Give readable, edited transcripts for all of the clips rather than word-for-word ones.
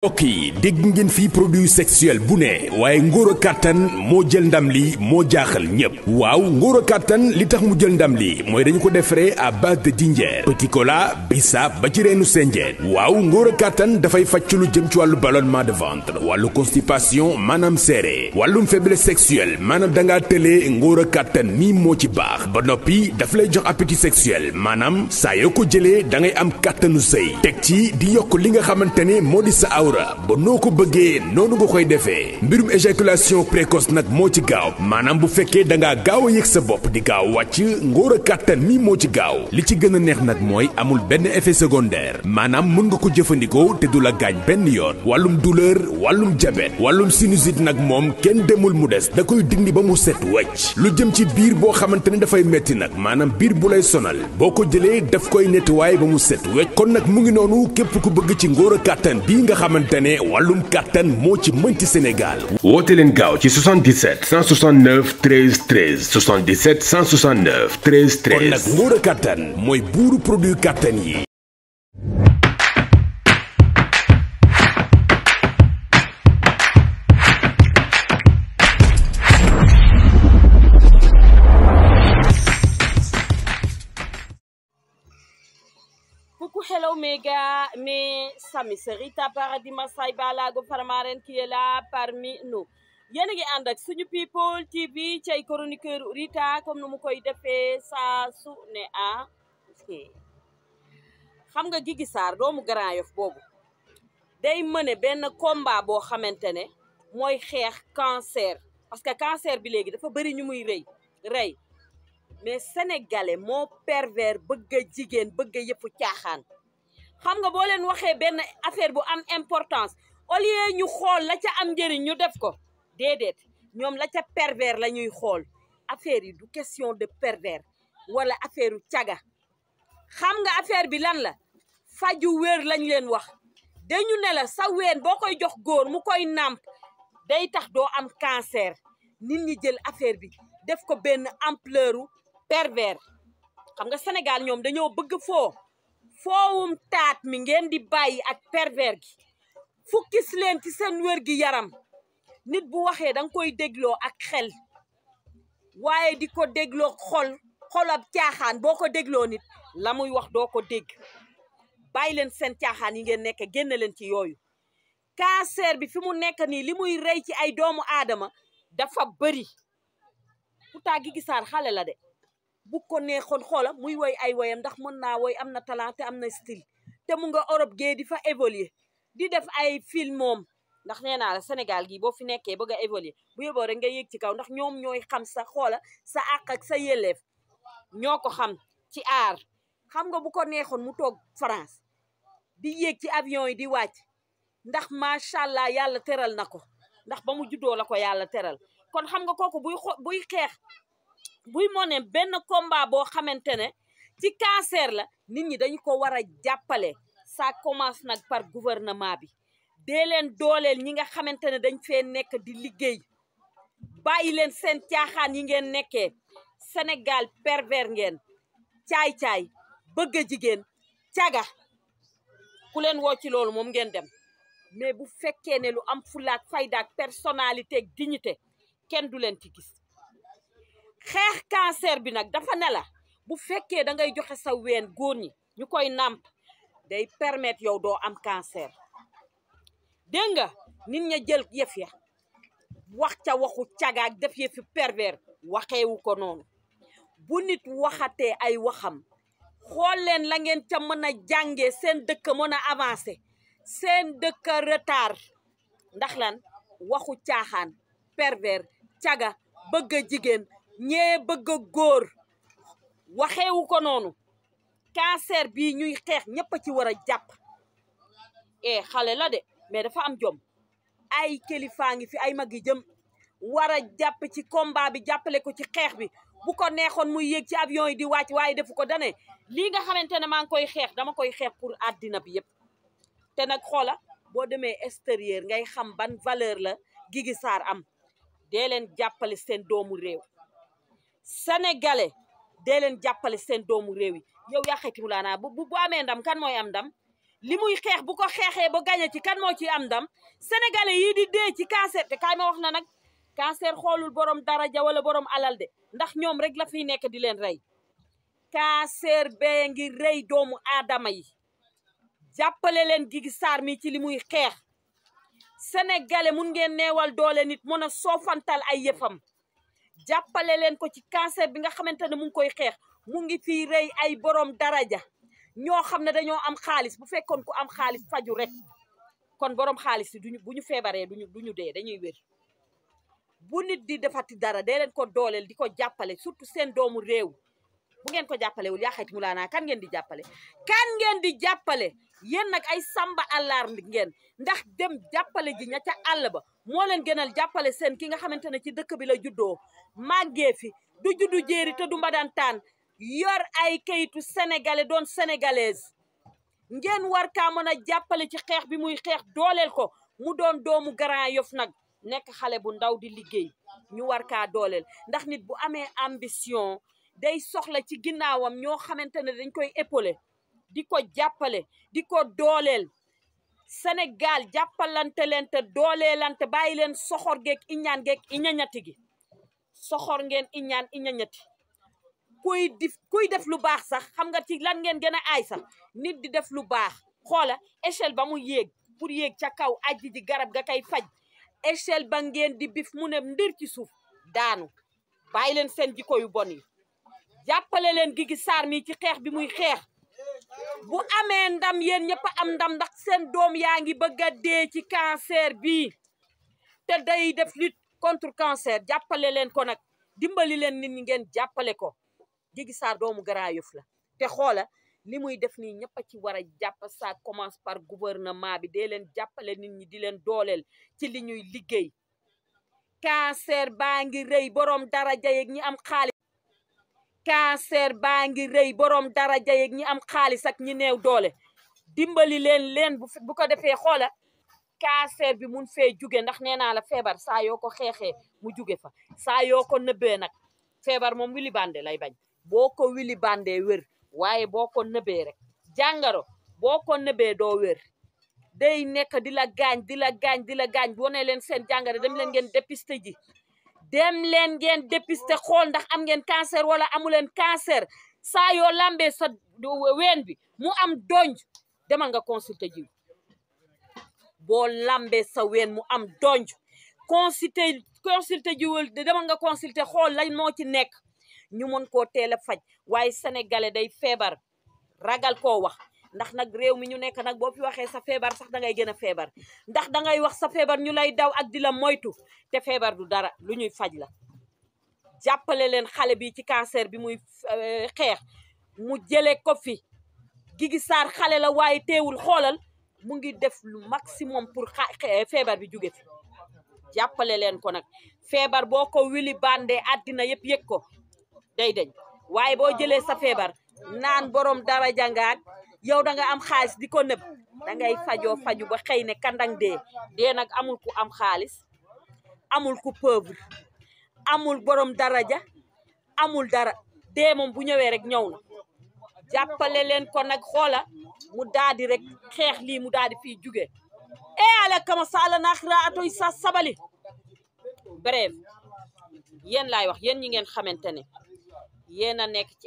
mbokk yi dégg ngeen fii produit sexuel bu ne waaye ngóor a kàttan moo jël ndam li moo jaaxal ñépp waaw ngóor a kàttan li tax mu jël ndam li mooy dañu ko defaree à base de dinjeer petit cola bisaab ba ci reenu senjeen waaw ngóor a kàttan dafay fàcc lu jëm ci wàllu ballonnement de ventre wàllu constipation maanaam seere wàllum faiblesse sexuelle maanaam dangaa tëlee ngóor a kàttan nii moo ci baax ba noppi daf lay jox appétit sexuel maanaam saa yoo ko jëlee da ngay am kàttanu sëy teg ci di yokk li nga xamante ne moo di sa ba noo ko bëggee noonu nga koy defee mbirum éjaculation précoce nag moo ci gaaw maanaam bu fekkee da ngaa gaaw a yëg sa bopp di gaaw wàcc ngóor a kàttan mi moo ci gaaw li ci gën a neex nag mooy amul benn effet secondaire maanaam mën nga ko jëfandikoo te du la gaañ benn yoon wàllum douleur wàllum diabète wàllum sinusite nag moom kenn demul mu des da koy dindi ba mu set wecc lu jëm ci biir boo xamante ne dafay metti nag maanaam biir bu lay sonal boo ko jëlee daf koy nettoyer ba mu set wecc kon nag mu ngi noonu képp ku bëgg ci ngóor a kàttan bii nga xamante ne wàllum kàttan moo ci mënti Sénégal. woote leen gaaw ci 77 169 13 13 77 169 13 13. kon nag ngóor a kàttan mooy buuru produit kàttan yi. Hello méga, mes amis, c'est Rita Paradis Massaye Balago Faramaren qui est là parmi nous. Yéen a ngi ànd ak suñu people TV ci ay chroniqueur Rita comme nu mu koy defee saa su ne xam nga Guigui Sarr doomu Grand Yoff boobu day mëne benn combat boo xamante ne mooy xeex cancer parce que cancer bi léegi dafa bëri ñu muy rey mais sénégalais moo pervers bëgg a jigéen bëgg a yëfu caaxaan. xam nga boo leen waxee benn affaire bu am importance au lieu ñu xool la ca am njëriñ ñu def ko déedéet ñoom la ca pervers la ñuy xool affaire yi du question de pervers wala affaire u caga xam nga affaire bi lan la faju wér lañ leen wax dañu ne la sa ween boo koy jox góor mu koy nàmp day tax doo am cancer nit ñi jël affaire bi def ko benn ampleur u pervers xam nga Sénégal ñoom dañoo bëgg foowum taat mi ngeen di bàyyi ak pervers gi fukkis leen ci seen wér gi yaram nit bu waxee danga koy dégloo ak xel waaye di ko dégloo xolab caaxaan boo ko dégloo nit la muy wax doo ko dégg bàyyi leen seen caaxaan yi ngeen nekk génn leen ci yooyu cancer bi fi mu nekk nii li muy rey ci ay doomu aadama dafa bëri pourtant Guigui Sarr xale la de bu ko neexoon xoola muy woy ay woyam ndax mën naa woy am na talent te am na style te mu nga Europe gee di fa évoluer di def ay film moom ndax nee naa la Sénégal gi boo fi nekkee bëgg a évoluer bu yóbboo rek nga yéeg ci kaw ndax ñoom ñooy xam sa xoola sa àq ak sa yelleef ñoo ko xam ci aar xam nga bu ko neexoon mu toog France di yéeg ci avion yi di wàcc ndax macha allah yàlla teral na ko ndax ba mu juddoo la ko yàlla teral kon xam nga kooku buy xeex buy mone benn combat boo xamante ne ci cancer la nit ñi dañu ko war a jàppale ça commence nag par gouvernement bi dee leen dooleel ñi nga xamante ne dañ fee nekk di liggéey bàyyi leen seen caaxaan yi ngeen nekkee Sénégal pervers ngeen caay-caay bëgg a jigéen caga ku leen woo ci loolu moom ngeen dem mais bu fekkee ne lu am fulaak faydaak personnalité ak dignité kenn du leen ci gis xeex cancer bi nag dafa ne la bu fekkee da ngay joxe sa ween góor ñi ñu koy nàmp day permettre yow doo am cancer dégg nga nit ña jël yëf ya wax ca waxu cagaak def yëfi pervers waxeewu ko noonu bu nit waxatee ay waxam xool leen la ngeen ca mën a jàngee seen dëkk mën a avancer seen dëkk retard ndax lan waxu caaxaan pervers caga bëgg a jigéen ñee bëgg a góor waxeewu ko noonu cancer bii ñuy xeex ñëpp a ci war a jàpp xale la de mais dafa am jom ay kilifaa ngi fi ay mag yi jëm war a jàpp ci combat bi jàppale ko ci xeex bi bu ko neexoon muy yéeg ci avion yi di wàcc waaye defu ko dane lii nga xamante ne maa ngi koy xeex dama koy xeex pour àddina bi yëpp te nag xoola boo demee extérieur ngay xam ban valeur la Guigui Sarr am dee leen jàppale seen doomu réew sénégalais dee leen jàppale seen doomu réew yi yow yaa xayti mu laanaa bu amee ndam kan mooy am ndam li muy xeex bu ko xeexee ba gañe ci kan moo ci am ndam sénégalais yi di dee ci cancer te kaay ma wax na nag cancer xoolul borom daraja wala borom alal de ndax ñoom rek la fiy nekk di leen rey cancer bee ngi rey doomu aadama yi jàppale leen Guigui Sarr mi ci li muy xeex sénégalais mun ngeen neewal doole nit mën a soofantal ay yëfam jàppale leen ko ci cancer bi nga xamante ne mu ngi koy xeex mu ngi fii rey ay borom daraja ñoo xam ne dañoo am xaalis bu fekkoon ku am xaalis faju rek kon borom xaalis yi bu ñu feebaree duñu dee dañuy wér bu nit di defati dara dee leen ko dooleel di ko jàppale surtout seen doomu réew bu ngeen ko jàppalewul yaa xayti mu laa naa kan ngeen di jàppale yéen nag ay samba àllar ngeen ndax dem jàppale ji ña ca àll ba moo leen gënal jàppale seen ki nga xamante ne ci dëkk bi la juddoo màggee fi du juddu jéeri te du mbadantaan yor ay kayitu sénégalais doon sénégalaise ngeen war kaa mën a jàppale ci xeex bi muy xeex dooleel ko mu doon doomu Grand Yoff nag nekk xale bu ndaw di liggéey ñu war kaa dooleel ndax nit bu amee ambition day soxla ci ginnaawam ñoo xamante ne dañ koy épauler di ko jàppale di ko dooleel Sénégal jàppalante leen te dooleelante bàyyi leen soxor geeg iñaan geeg iñañati gi soxor ngeen iñaan iñañati kuy def lu baax sax xam nga ci lan ngeen gën a aay sax nit di def lu baax xoola échelle ba mu yéeg pour yéeg ca kaw ajji ji garab ga kay faj échelle ba ngeen di bif mu ne ndir ci suuf daanu bàyyi leen seen jikko yu bon yi jàppale leen Guigui Sarr mi ci xeex bi muy xeex bu amee ndam yéen ñëpp am ndam ndax seen doom yaa ngi bëgg a dee ci cancer bi te day def lutte contre cancer jàppale leen ko nag dimbali leen nit ñi ngeen jàppale ko Guigui Sarr doomu Grand Yoff la te xoola li muy def nii ñëpp a ci war a jàpp ça commence par gouvernement bi dee leen jàppale nit ñi di leen dooleel ci li ñuy liggéey cancer baa ngi rëy borom daraja yeeg ñi am xaalis cancer baa ngi rëy borom daraja yeeg ñi am xaalis ak ñi neew doole dimbali leen bu ko defee xoola cancer bi mun fee juge ndax nee naa la feebar saa yoo ko xeexee mu juge fa saa yoo ko nëbbee nag feebar moom wili bande lay bañ boo ko wili bande wér waaye boo ko nëbbee rek jàngaro boo ko nëbbee doo wér day nekk di la gaañ bu wane leen seen jàngaro dem leen ngeen dépisté ji dem leen ngeen dépisté xool ndax am ngeen cancer wala amuleen cancer saa yoo lambee sa ween bi mu am donj demal nga consulté ji boo lambee sa ween mu am donj consulté jiwul demal nga consulté xool lañ moo ci nekk ñu mën koo teel a faj waaye sénégalais day feebar ragal koo wax ndax nag réew mi ñu nekk nag boo fi waxee sa feebar sax dangay gën a feebar ndax dangay wax sa feebar ñu lay daw ak di la moytu te feebar du dara lu ñuy faj la jàppale leen xale bi ci cancer bi muy xeex mu jëlee ko fi Guigui Sarr xale la waaye teewul xoolal mu ngi def lu maximum pour feebar bi jóge fi jàppale leen ko nag feebar boo ko wili bandee àddina yëpp yëg ko day deñ waaye boo jëlee sa feebar naan borom dara jàngaat yow da nga am xaalis di ko nëb da ngay faju ba xëy ne kandang dee nag amul ku am xaalis amul ku pauvre amul borom daraja amul dara dee moom bu ñëwee rek ñëw na jàppale leen ko nag xoola mu daadi rek xeex lii mu daadi fii jóge ala kama sala naxira atoy sa sabali bref yéen laay wax yéen ñi ngeen xamante ne yéen a nekk ci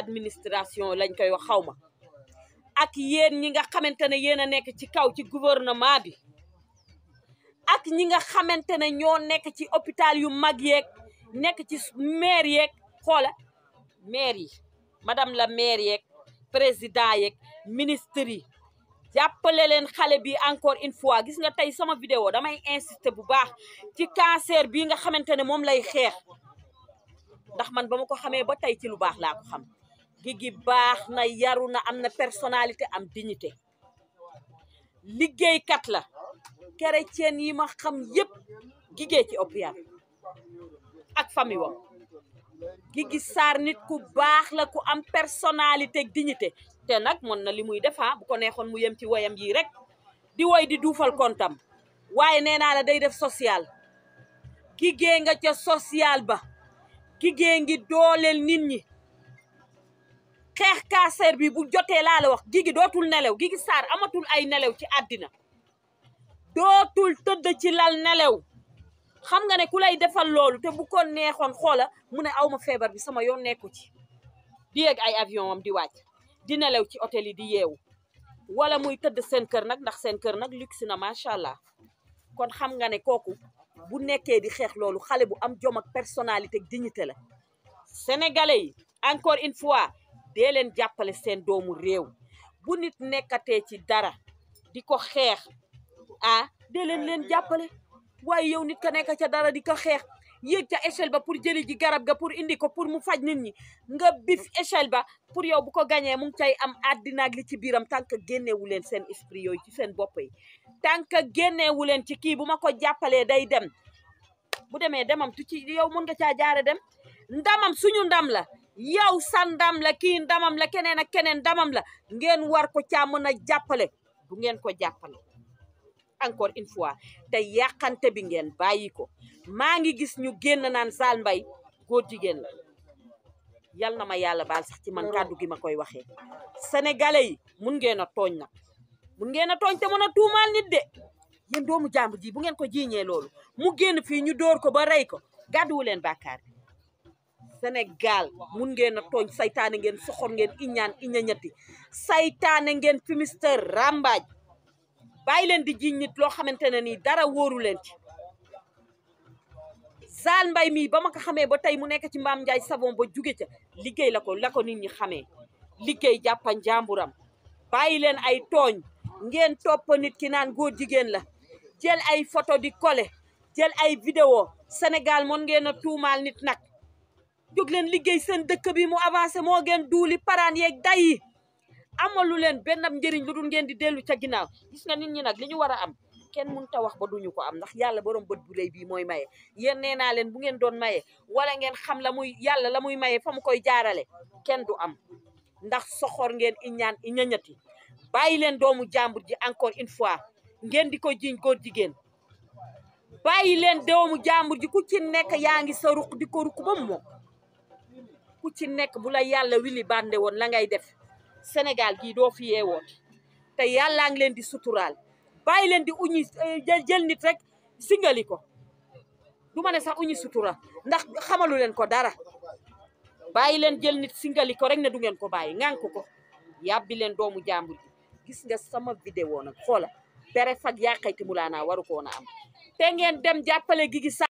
administration lañ koy wax xawma ak yéen ñi nga xamante ne yéen a nekk ci kaw ci gouvernement bi ak ñi nga xamante ne ñoo nekk ci hôpital yu mag yeeg nekk ci maire yeeg xoola maire yi madame la maire yeeg président yeeg ministre yi jàppale leen xale bi encore une fois gis nga tey sama vidéo damay insister bu baax ci cancer bii nga xamante ne moom lay xeex ndax man ba ma ko xamee ba tey ci lu baax laa ko xam Guigui baax na yaru na am na personnalité am dignité liggéeykat la chrétien yi ma xam yépp Guigui ci hôpital ak famille wam Guigui Sarr nit ku baax la ku am personnalité ak dignité te nag mën na li muy defa bu ko neexoon mu yem ci woyam yi rek di woy di duufal kontam waaye nee naa la day def social Guigui nga ca social ba Guigui ngi dooleel nit ñi xeex cancer bi bu jotee laa la wax Guigui dootul nelew Guigui Sarr amatul ay nelew ci àddina dootul tëdd ci lal nelew xam nga ne ku lay defal loolu te bu ko neexoon xoola mu ne awma feebar bi sama yoon nekku ci di yéeg ay avion am di wàcc di nelew ci hôtel yi di yeewu wala muy tëdd seen kër nag ndax seen kër nag luxe na macha allah kon xam nga ne kooku bu nekkee di xeex loolu xale bu am jom ak personnalité ak dignité la sénégalais yi encore une fois dee leen jàppale seen doomu réew bu nit nekkatee ci dara di ko xeex dee leen jàppale waaye yow nit ka nekk ca dara di ko xeex yéeg ca échelle ba pour jëli ji garab ga pour indi ko pour mu faj nit ñi nga bif échelle ba pour yow bu ko gañee mu ngi cay am àddina ak li ci biiram tant que génneewu leen seen esprit yooyu ci seen bopp yi tant que génneewu leen ci kii bu ma ko jàppalee day dem bu demee demam tu ci yow mën nga caa jaare dem ndamam suñu ndam la yow sa ndam la kii ndamam la keneen ak keneen ndamam la ngeen war ko caa mën a jàppale bu ngeen ko jàppale encore une fois te yàqante bi ngeen bàyyi ko maa ngi gis ñu génn naan Zale Mbaye góor jigéen la yal na ma yàlla baal sax ci man kàddu gi ma koy waxee sénégalais yi mun ngeen a tooñ nag mun ngeen a tooñ te mën a tuumaal nit de yéen doomu jàmbur ji bu ngeen ko jiiñee loolu mu génn fii ñu dóor ko ba rey ko gàdduwu leen bàkkaar bi Sénégal mun ngeen a tooñ saytaane ngeen soxor ngeen iñaan iñañati saytaane ngeen fimister rambaaj bàyyi leen di jiiñ nit loo xamante ne nii dara wóoru leen ci Zale Mbaye mii ba ma ko xamee ba tey mu nekk ci Mame Ndiaye Savon ba jóge ca liggéey la ko nit ñi xamee liggéey jàppa njàmburam bàyyi leen ay tooñ ngeen topp nit ki naan góor jigéen la jël ay photo di collé jël ay vidéo Sénégal moon ngeen a tuumaal nit nag jóg leen liggéey seen dëkk bi mu avancé moo ngeen duuli paraan yeeg day yi amalu leen benn njëriñ lu dul ngeen di dellu ca ginnaaw gis nga nit ñi nag li ñu war a am kenn mënut a wax ba duñu ko am ndax yàlla borom bët bu rëy bii mooy maye yéen nee naa leen bu ngeen doon maye wala ngeen xam la muy yàlla la muy maye fa mu koy jaarale kenn du am ndax soxor ngeen iñaan iñañati bàyyi leen doomu jàmbur ji encore une fois ngeen di ko jiiñ góor jigéen bàyyi leen doomu jàmbur ji ku ci nekk yaa ngi sa ruq di ko ruq ba mu moom ku ci nekk bu la yàlla wili bande woon la ngay def Sénégal gii doo fi yeewoot te yàllaa ngi leen di suturaal bàyyi leen di uñi jël nit rek singali ko du ma ne sax uñi sutura ndax xamalu leen ko dara bàyyi leen jël nit singali ko rek ne du ngeen ko bàyyi ngànk ko yàbbi leen doomu jàmbur ji gis nga sama vidéo nag xoola tere fag yàqayti mu laanaa waru koon a am te ngeen dem jàppale Guigui Sarr